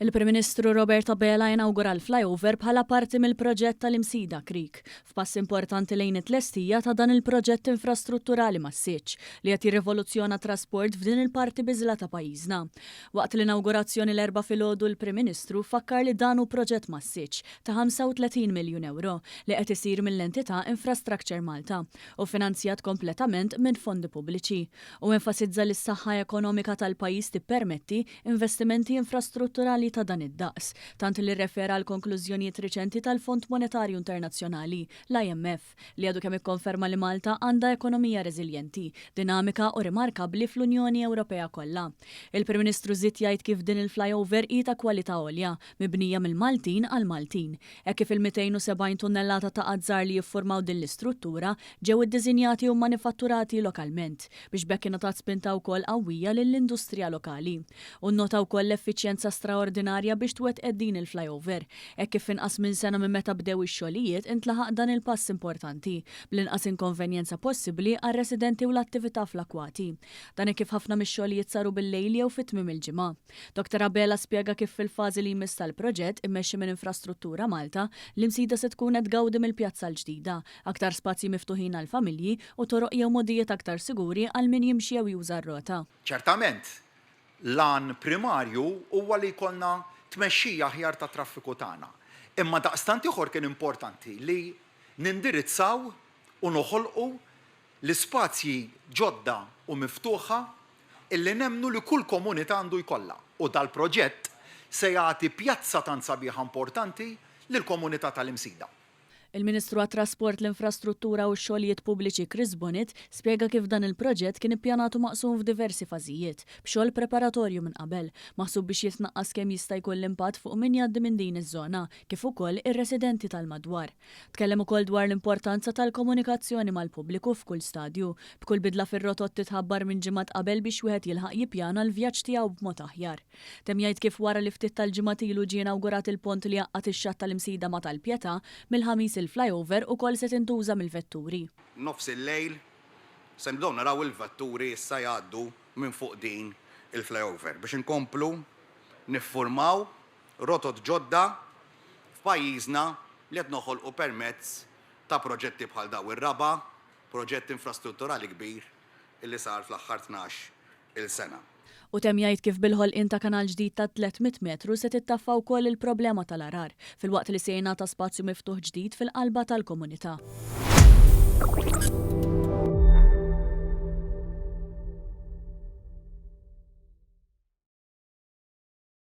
Il-Prim Ministru Robert Abela inawgura l-flyover bħala parti mill-proġett tal-Imsida Creek, f'pass importanti lejn it-tlestija ta' dan il-proġett infrastrutturali massiċċ li qed jirrivoluzzjona t-trasport f'din il-parti biżla ta' pajjiżna. Waqt l-inawgurazzjoni l-Erbgħa filgħodu l-Prim Ministru fakkar li dan hu proġett massiċċ ta' 35 miljun ewro li qed isir mill-entità Infrastructure Malta u finanzjat kompletament minn fondi pubbliċi. Hu enfasizza li s-saħħa ekonomika tal-pajjiż tippermetti investimenti infrastrutturali ta' dan id-daqs, tant li rrefera għall-konklużjonijiet riċenti tal-Fond Monetarju Internazzjonali, l-IMF, li għadu kemm ikkonferma li Malta għandha ekonomija reżiljenti, dinamika u rimarkabbli fl-Unjoni Ewropea kollha. Il-Prim Ministru żied jgħid kif din il-flyover hi ta' kwalità għolja, mibnija mill-Maltin għall-Maltin, hekk kif il-270 tunnellata ta' azzar li jiffurmaw din l-istruttura ġew iddisinjati u mmanifatturati lokalment, biex b'hekk ingħatat spinta wkoll qawwija lill-industrija lokali. Hu nnota wkoll l-effiċjenza straordinarja biex twettqet din il-flyover, hekk kif f'inqas minn sena minn meta bdew ix-xogħlijiet intlaħaq dan il-pass importanti, bl-inqas inkonvenjenza possibbli għar-residenti u l-attività fl-akwati. Dan hekk kif ħafna mix-xogħlijiet saru bil-lejl jew fi tmiem il-ġimgħa. Dottor Abela spjega kif fil-fażi li jmiss tal-proġett, immexxi minn Infrastruttura Malta, l-Imsida se tkun qed tgawdi mill-pjazza l-ġdida, aktar spazji miftuħin għall-familji u toroq jew mogħdijiet aktar siguri għal min jimxi jew juża r-rota. Ċertament, l-għan primarju huwa li jkollna tmexxija aħjar tat-traffiku tagħna. Imma daqstant ieħor kien importanti li nindirizzaw u noħolqu l-ispazji ġodda u miftuħa illi nemmnu li kull komunità għandu jkollha u dal-proġett se jagħti pjazza tant sabiħa importanti lill-komunità tal-Imsida. Il-Ministru għat-Trasport, l-Infrastruttura u x-Xogħlijiet Pubbliċi Chris Bonett spjega kif dan il-proġett kien ippjanat u maqsum f'diversi fażijiet, b'xogħol preparatorju minn qabel, maħsub biex jitnaqqas kemm jista' jkun l-impatt fuq min jgħaddi minn din iż-żona, kif ukoll ir-residenti tal-madwar. Tkellem ukoll dwar l-importanza tal-komunikazzjoni mal-pubbliku f'kull stadju, b'kull bidla fir-rotot titħabbar minn ġimgħat qabel biex wieħed jilħaq jippjana l-vjaġġ tiegħu b'mod aħjar. Temm jgħid kif wara li ftit tal-ġimgħat ilu ġie inawgurat il-pont li jgħaqqad ix-xatt tal-Imsida ma' tal-Pietà, mill-Ħamis il-flyover ukoll se tintuża mill-vetturi. Nofs il-lejl se nibdew naraw il-vetturi issa jgħaddu minn fuq din il-flyover biex inkomplu niffurmaw rotot ġodda f'pajjiżna li qed noħolqu permezz ta' proġetti bħal dawn, ir-raba' proġett infrastrutturali kbir illi sar fl-aħħar 12-il sena. Hu temm jgħid kif bil-ħolqien ta' kanal ġdid ta' 300 metru se tittaffa wkoll il-problema tal-għarar, filwaqt li se jingħata spazju miftuħ ġdid fil-qalba tal-komunità.